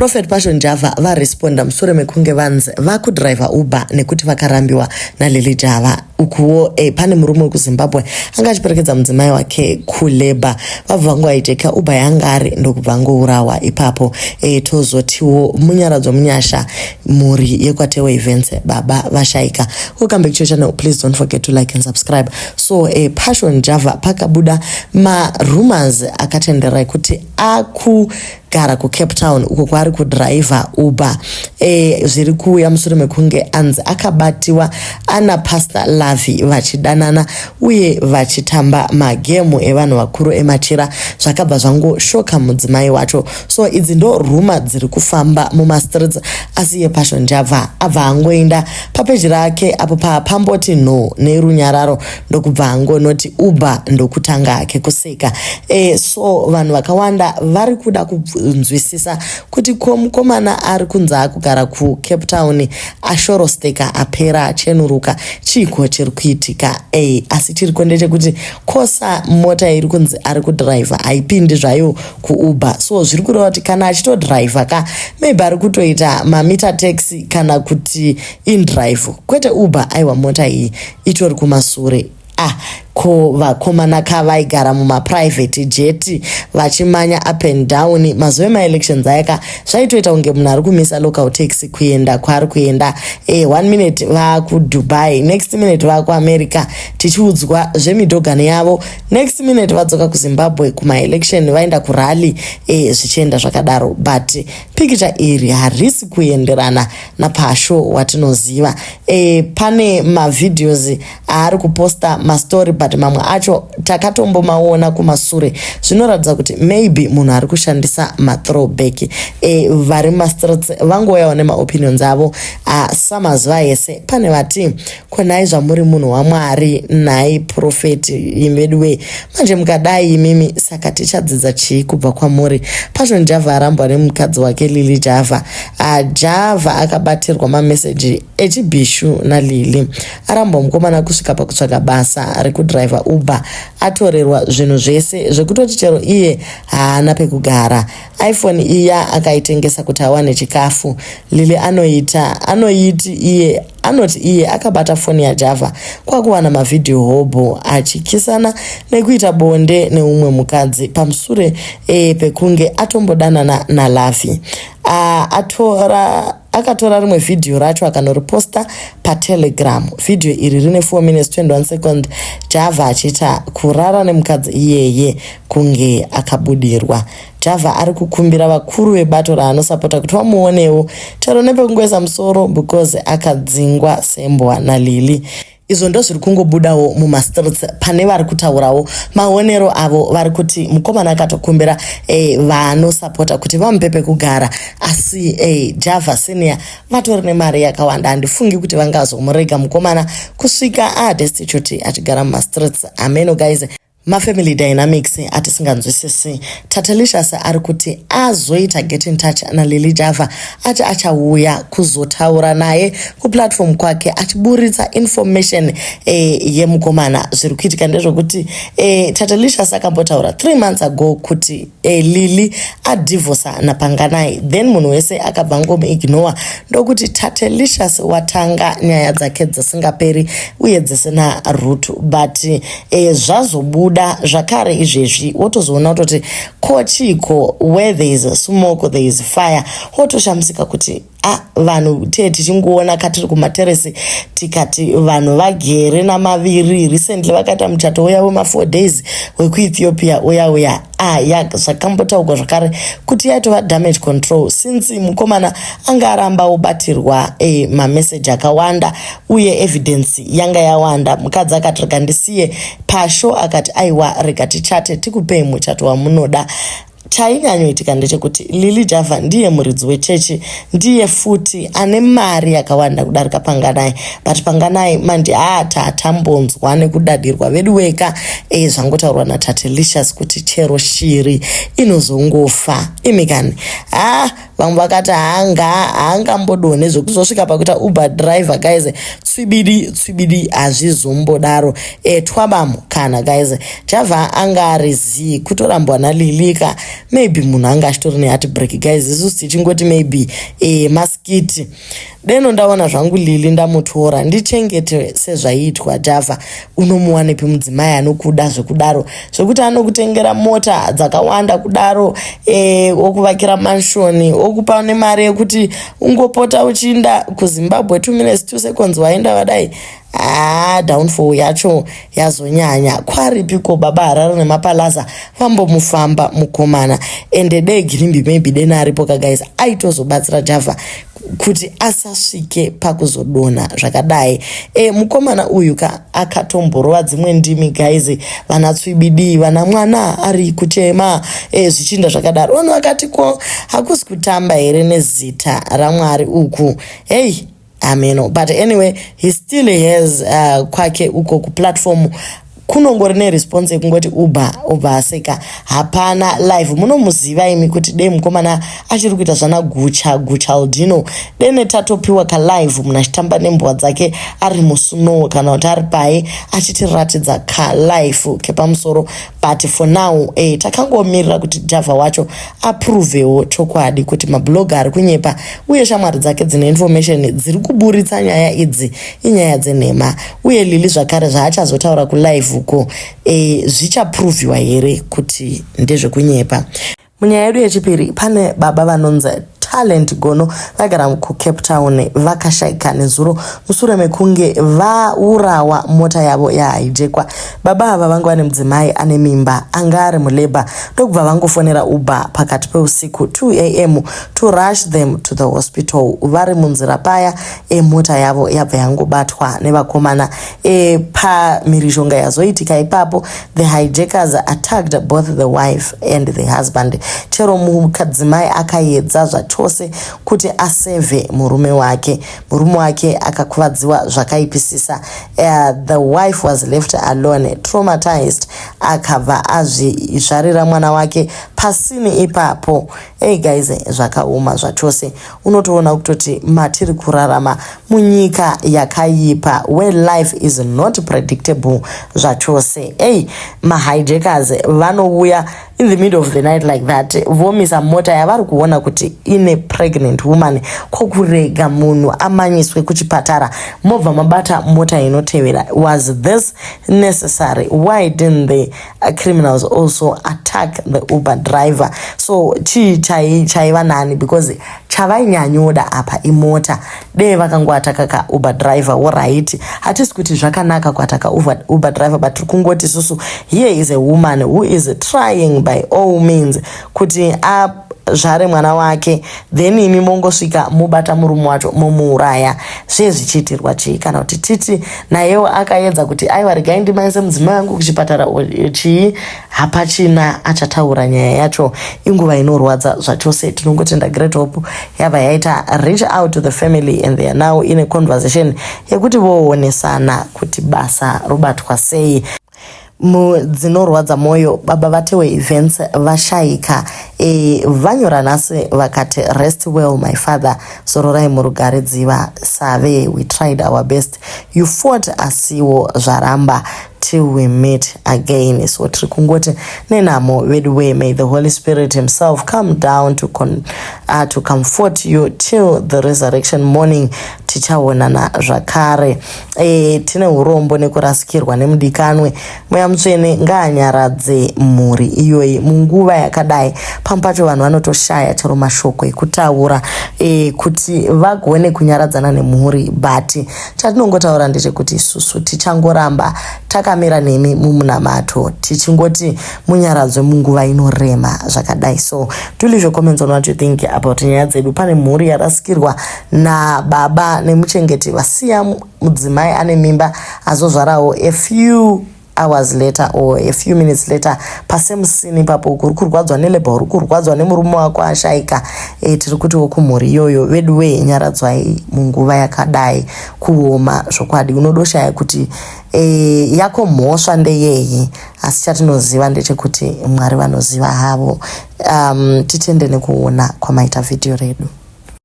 Prophet Passion Java varesponda mushure mekunge vanzi vakudriver Uber nekuti vakarambiwa naLily Java. Ukuwo pane murume wekuZimbabwe anga achiperekedza mudzimai wake kuleba, vabva vangoaiteka Uber yanga ari ndokubva angourawa ipapo. Tozotiwo Munyaradzwa Munyasha, mhuri yekwaTewe Events, baba vashaika. Welcome back to your channel. Please don't forget to like and subscribe. So Passion Java, pakabuda marumors akatendera ekuti akugara kuCape Town uko kwaari kudhiraivha Uber. Zviri kuuya mushure mekunge anzi akabatiwa ana Pastor Lavi vachidanana uye vachitamba magemu evanhu vakuru emachira, zvakabva zvangoshoka mudzimai wacho. So idzi ndo rumour dziri kufamba mumastreets, asi iye Passion Java abva angoenda papeji rake apo pamboti no nerunyararo, ndokubva angonoti Uber, ndokutanga ake kuseka. So vanhu vakawanda vari kuda kunzwisisa kuti ko mukomana ari kunzi akugara kuCape Town, ashorosteka, apera, achenuruka, chiiko chiri kuitika? Asi chiriko ndechekuti kosa mota iri kunzi ari kudhiraivha haipindi zvayo kuUber, so zviri kureva kuti kana achitodhiraivha ka, maybe ari kutoita mameter taxi kana kuti inDrive, kwete Uber. Aiwa, mota iyi itori kumasure. Ah, ko vakomana ka vaigara mumaprivate jet vachimanya up and down mazuva emaelections ayaka, zvaitoita kunge munhu ari kumisa local taxi kuenda kwaari kuenda. One minute vakuDubai, next minute vakuAmerica, tichiudzwa zvemidhogani yavo, next minute vadzoka kuZimbabwe kumaelection, vaenda kurally, zvichienda zvakadaro. But pikicha iri harisi kuenderana naPassion watinoziva. Pane mavideos aari kuposta mastory, but mamwe acho takatombomaona kumasure, zvinoratidza kuti maybe munhu ari kushandisa mathrowback. Vari mumastreets vangouyawo nemaopinions avo samazuva ese. Pane vati, "Konhai zvamuri munhu waMwari nhai prophet veduwe, manje mukadai imimi, saka tichadzidza chii kubva kwamuri?" Passion Java arambwa nemukadzi wake Lily Java. Java akabatirwa mameseji echibhishu naLily. Arambwa mukomana kusvika pakutsvaga basa rekudhiraivha Uber, atorerwa zvinhu zvese zvekutoti chero iye haana pekugara. iPhone iya akaitengesa kuti awane chikafu. Lily anoita anoiti iye anoti iye akabata foni yaJava kwakuwana mavhidhiyo hobho achikisana nekuita bonde neumwe mukadzi pamusure pekunge atombodanana naLavi. Atora akatora rimwe vhidhiyo racho akanoriposta paTelegram. Vhidhiyo iri rine 4 minutes 21 second, Java achiita kurara nemukadzi iyeye kunge akabudirwa. Java ari kukumbira vakuru vebato raanosapota kuti vamuonewo chero nepekungoisa musoro because akadzingwa sembwa naLily. Izvo ndo zviri kungobudawo mumastreets. Pane vari kutaurawo maonero avo, vari kuti mukomana akatokumbira vanosapota kuti vamupe pekugara, asi Java Senior vatori nemari yakawanda, handifungi kuti vangazomurega mukomana kusvika adestitute achigara mumastreets. Ameno guys, mafamily dynamics atisinganzwisisi. Tatelicious ari kuti azoita get in touch naLily Java, ati achauya kuzotaura naye kuplatform kwake achiburitsa information yemukomana. Zviri kuitika ndezvokuti Tatelicious akambotaura 3 months ago kuti Lily adhivhosa naPanganai, then munhu wese akabva ngomuignora, ndokuti Tatelicious watanga nyaya dzake dzisingaperi uye dzisina root. But zvazobuda zvakare izvezvi, wotozoona kutoti ko chiiko? Where there is smoke there is fire. Wotoshamisika kuti a vanhu tee tichingoona katiri kumateresi, tikati vanhu vagere namaviri. Recently vakaita muchato uya wema4 days wekuEthiopia uya uya. Ya, zvakambotaurwa zvakare kuti yaitova damage control since mukomana anga aramba obatirwa mameseji akawanda uye evidence yanga yawanda. Mukadzi akati, "Rega ndisiye pasho." Akati, "Aiwa, rega tichate, tikupei muchato wamunoda." Chainyanyoitika ndechekuti Lily Java ndiye muridzi wechechi, ndiye futi ane mari yakawanda kudarika Panganai. But Panganai manje haata atambonzwa nekudadirwa vedu weka. Zvangotaurwa naTatelicious kuti chero shiri inozongofa imikani. Ha. Vamwe vakati haanga haangambodonhe zvekuzosvika pakuita Uber driver, guys. Tswibidi tswibidi, hazvizombodaro. Twabamu kana, guys, Java anga ari zii kutorambwa naLilika. Maybe munhu anga achitori neheartbreak, guys. Isusu tichingoti maybe maskiti. Deno ndaona zvangu Lili ndamutora ndichengete sezvaiitwa Java. Unomuwanepi mudzimai anokuda zvekudaro, zvekuti anokutengera mota dzakawanda kudaro, okuvakira mansion, okupa nemari yekuti ungopota uchiinda kuZimbabwe 2 minutes 2 seconds waenda vadai? Haa, downfall yacho yazonyanya. Kwaripiko Baba Harare nemaPalaza vambomufamba mukomana? Ende dei Girimbi maybe dena aripo kaguys, aitozobatsira Java kuti asasvike pakuzodonha zvakadai. Mukomana uyu ka akatomborova dzimwe ndimi, guys, vana tswibidi, vana mwana ari kuchema, zvichinda zvakadaro. Vanhu vakati, ko hakusi kutamba here nezita raMwari uku? Hei, ameno. But anyway, he still has kwake uko kuplatform kunongori neresponse yekungoti Uber, obva aseka. Hapana live. Munomuziva imi kuti dei mukomana achiri kuita zvana Gucha Guchaldino, dene tatopiwa kalive munhu achitamba nembwa dzake ari musnow kana kuti ari pai achitiratidza kalife kepamusoro. But for now, takangomirira kuti Java wacho aprovewo chokwadi kuti mablogger ari kunyepa uye shamwari dzake dzine information dziri kuburitsa nyaya idzi inyaya dzenhema. Uye Lili zvakare zvaachazotaura kulive uko, zvichaproviwa here kuti ndezvekunyepa? Munyaya yedu yechipiri, pane baba vanonzi Talent Gono, vaigara kuCape Town, vakashayika nezuro mushure mekunge vaurawa, mota yavo yahijackwa. Baba ava vanga vane mudzimai ane mimba, anga ari mulabour, ndokubva vangofonera Uber pakati peusiku 2 a.m. to rush them to the hospital. Vari munzira paya, mota yavo yabva yangobatwa nevakomana. Pamhirizhonga yazoitika ipapo, the hijackers attacked both the wife and the husband. Chero mukadzimai akaedza zvachose kuti asave murume wake, murume wake akakuvadziwa zvakaipisisa. The wife was left alone, traumatized, akabva azvizvarira mwana wake pasini ipapo. Hey guys, zvakaoma zvachose. Unotoona kutoti matiri kurarama munyika yakaipa where life is not predictable zvachose. Ei, mahijackers vanouya in the middle of the night like that, vomisa mota yavari kuona kuti ine pregnant woman, kwokurega munhu amanyiswe kuchipatara, mobva mabata mota inotevera. Was this necessary? Why didn't the criminals also attack the Uber driver? So chii chaiva nani? Because chavainyanyoda apa imota. Dei vakangoattacka ka Uber driver, alright. Hatisi kuti zvakanaka kuattacka Uber driver, but tiri kungoti isusu, here is a woman who is trying by all means kuti azvare mwana wake, then imi mongosvika mubata murume wacho momuuraya. Zviye zvichiitirwa chii? Kana kuti titi nayewo akaedza kuti aiwa, regai ndimaise mudzimai wangu kuchipatara, chii? Hapachina achataura nyaya yacho. Inguva inorwadza zvachose. Tinongotenda Great Hope yabva yaita reach out to the family and they are now in a conversation yekuti voonesana kuti basa robatwa sei. Mudzinorwadza mwoyo, baba vaTewe Events vashayika. Vanyora nhasi vakati, "Rest well, my father. Zororai murugare dziva save. We tried our best, you fought, asiwo zvaramba. Till we meet again." So tiri kungoti nenhamo vedu we, may the Holy Spirit himself come down to comfort you till the resurrection morning. Tichaonana zvakare. Tine urombo nekurasikirwa nemudikanwe. Mweya Mutsvene ngaanyaradze mhuri iyoyi munguva yakadai. Pamwe pacho vanhu vanotoshaya chero mashoko ekutaura kuti vagone kunyaradzana nemhuri, but chatinongotaura ndechekuti isusu tichangoramba takamira nemi mumunamato, tichingoti munyaradzwe munguva inorema zvakadai. So do leave your comments on what you think about nyaya dzedu. Pane mhuri yarasikirwa nababa nemuchengeti, vasiya mudzimai ane mimba azozvarawo a few hours later or a few minutes later pasame scene ipapo uri kurwadzwa nelabour, uri kurwadzwa nemurume wako ashaika. Tiri kutiwo kumhuri iyoyo, vedu wee, nyaradzwai munguva yakadai kuoma. Zvokwadi unodoshaya kuti yako mhosva ndeyei, asi chatinoziva ndechekuti Mwari vanoziva havo. Titende nekuona kwamaita vhidhiyo redu.